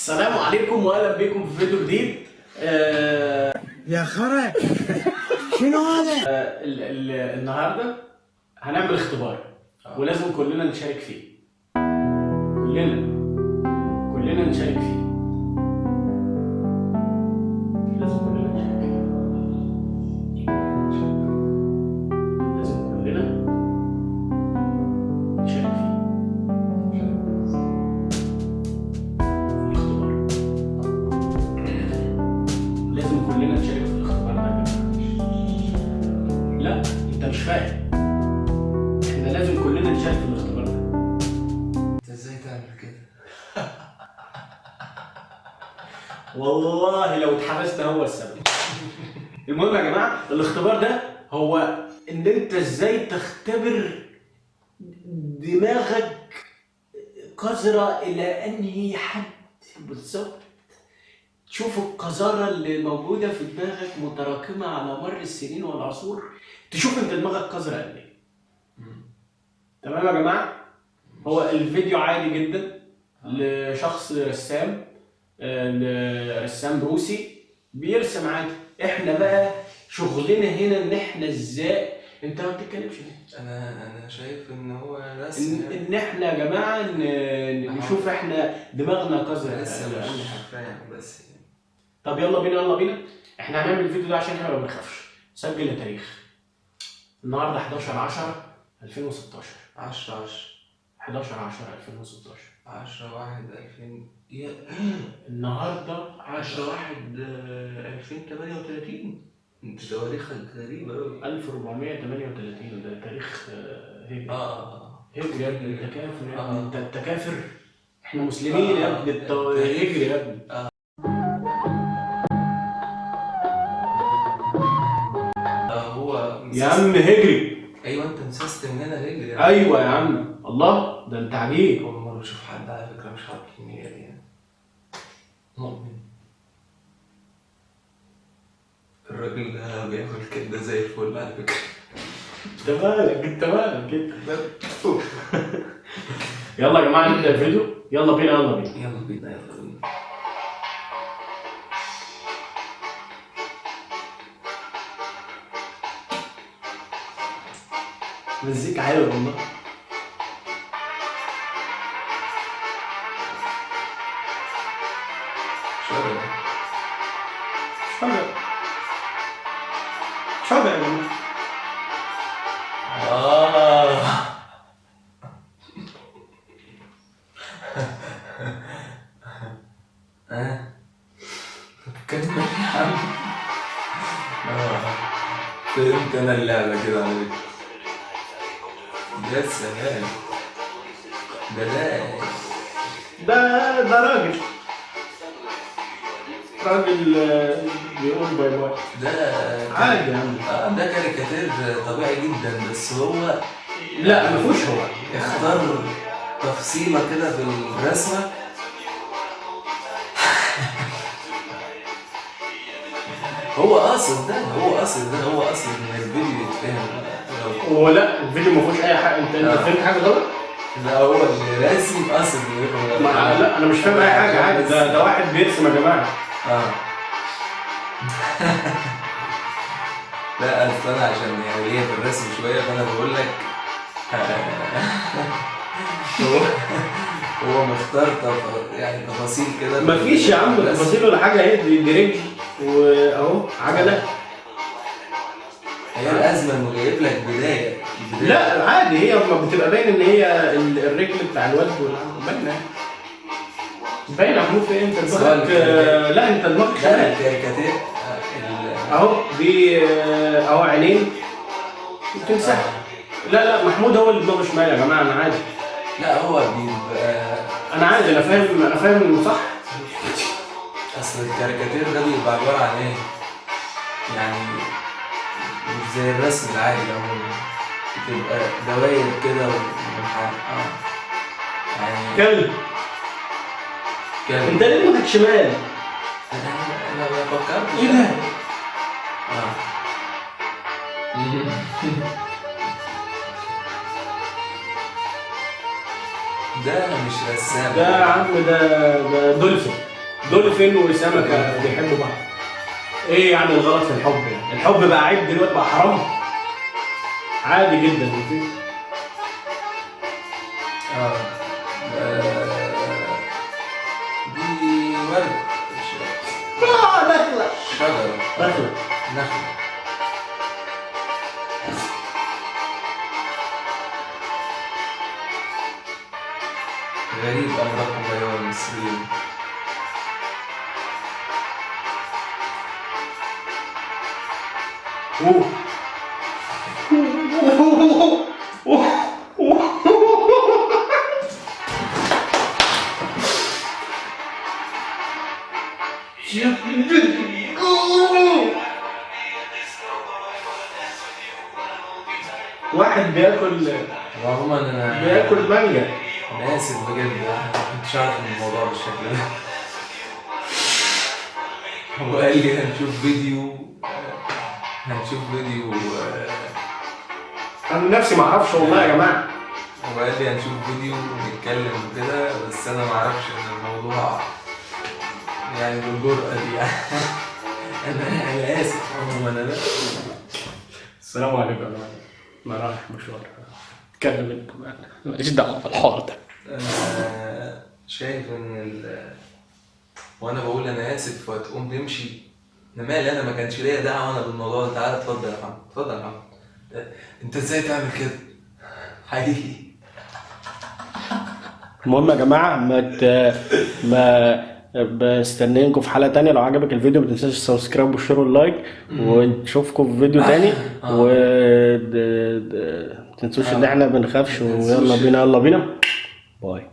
السلام عليكم واهلا بكم في فيديو جديد. يا خرا، شنو هذا؟ النهارده هنعمل اختبار ولازم كلنا نشارك فيه. كلنا نشارك فيه. لازم كلنا نشارك فيه. لازم كلنا نشارك فيه. في الاختبار. لازم كلنا نشارك في الاختبار ده يا جماعة. لا انت مش فاهم. احنا لازم كلنا نشارك في الاختبار ده. انت ازاي تعمل كده؟ والله لو اتحبست هو السبب. المهم يا جماعة، الاختبار ده هو ان انت ازاي تختبر دماغك قذرة الى انهي حد بالظبط. تشوف القذارة اللي موجودة في دماغك متراكمة على مر السنين والعصور، تشوف انت دماغك قذرة قد ايه. تمام يا جماعة؟ هو الفيديو عادي جدا لشخص رسام، لرسام روسي بيرسم عادي. احنا بقى شغلنا هنا ان احنا ازاي، انت ما بتتكلمش ليه؟ انا شايف ان هو رسم. ان احنا يا جماعة نشوف احنا دماغنا قذرة. لسه مش فاهم بس يعني. طب يلا بينا يلا بينا، احنا هنعمل الفيديو ده عشان احنا ما بنخافش. سجل التاريخ النهارده 11/10/2016. 10 10 11/10/2016. 10 1 2000 يا النهارده 10 1 2038. انت تواريخك غريبة أوي. 1438 ده تاريخ هجري. هجري يا ابني، انت كافر يا ابني. انت كافر، احنا مسلمين يا ابني. انت هجري يا ابني. هو يا عم هجري. ايوه انت مسستم هنا هجري. ايوه يا عم، الله ده انت عجيب. اول مرة اشوف حد على فكرة مش حاطط الميلاد يعني مؤمن. الراجل ده بيعمل كده زي الفل على فكرة. انت مالك انت مالك انت. يلا يا جماعة نبدأ الفيديو. يلا بينا يلا بينا يلا بينا يلا بينا. مزيكا حلوة والله. شغل شغل شغل يا جماعة. كمل يا عم. فهمت انا اللعبة كده على فكرة. يا سلام، ده ده ده راجل بيقول bye bye. ده عادي يا عم. ده كاريكاتير طبيعي جدا، بس هو لا ما فيهوش، هو اختار تفصيلة كده في الرسمة. هو قاصد ده، هو قاصد ده، هو قاصد ان الفيديو يتفهم. هو لا الفيديو ما فيهوش اي حاجة. انت فهمت حاجة غلط؟ لا هو اللي راسم قاصد انه يفهم غلط. لا انا مش فاهم اي حاجة عادي. ده واحد بيرسم يا جماعة. لا اصل انا عشان يعني ليا في الرسم شوية، فانا بقول لك هو مختار يعني تفاصيل كده. مفيش يا عم تفاصيل ولا حاجة، هي دي رجل واهو عجله. هي الازمة انه جايب لك بداية. لا عادي، هي ما بتبقى باين ان هي الرجل بتاع الواد باينة باينة. محمود في ايه؟ انت دماغك لا انت دماغك لا شمال. الكاريكاتير اهو دي اهو عينين تمسح. لا لا محمود هو اللي دماغه شمال يا جماعة. انا عادي. لا هو بيبقى انا عادي، انا فاهم، انا فاهم انه صح. اصل الكاريكاتير ده بيبقى عبارة عن ايه؟ يعني مش زي الرسم العادي عموما، بتبقى دواير كده ومنحنى. يعني كلب. كلب. انت ليه دماغك شمال؟ انا ما فكرتش. ايه ده؟ ده مش رسام ده يا عم، ده دولفين. دولفين وسمكه بيحبوا بعض. ايه يعني الغلط في الحب؟ يعني الحب بقى عيب دلوقتي؟ بقى حرام؟ عادي جدا مفيش. اه دي ورد. نخله. شجرة. نخله. نخلة. غريب أمركم أيها المصريين. اوه واحد بياكل وعموما أنا بياكل مانجا. أنا آسف بجد، أنا ما كنتش أعرف إن الموضوع بالشكل ده. هو قال لي هنشوف فيديو، هنشوف فيديو. انا نفسي ما اعرفش والله يا جماعة. هو قال لي هنشوف فيديو ونتكلم وكده، بس انا ما اعرفش ان الموضوع يعني بالجرأة دي يعني. انا اسف عموما انا. السلام عليكم يا جماعة، انا رايح مشوار. اتكلم انت، ماليش دعوه بالحوار ده. انا شايف ان وانا بقول انا اسف وهتقوم تمشي، انا مالي، انا ما كانش ليا دعوه انا بالموضوع ده. تعالى اتفضل يا محمد، اتفضل يا محمد. انت ازاي تعمل كده؟ حقيقي. المهم يا جماعة ما بستنينكم في حلقة تانية. لو عجبك الفيديو ما تنساش ال subscribe وال share وال like، ونشوفكم في فيديو تاني. و ما تنسوش ان احنا بنخافش، ويلا بينا يلا بينا، bye.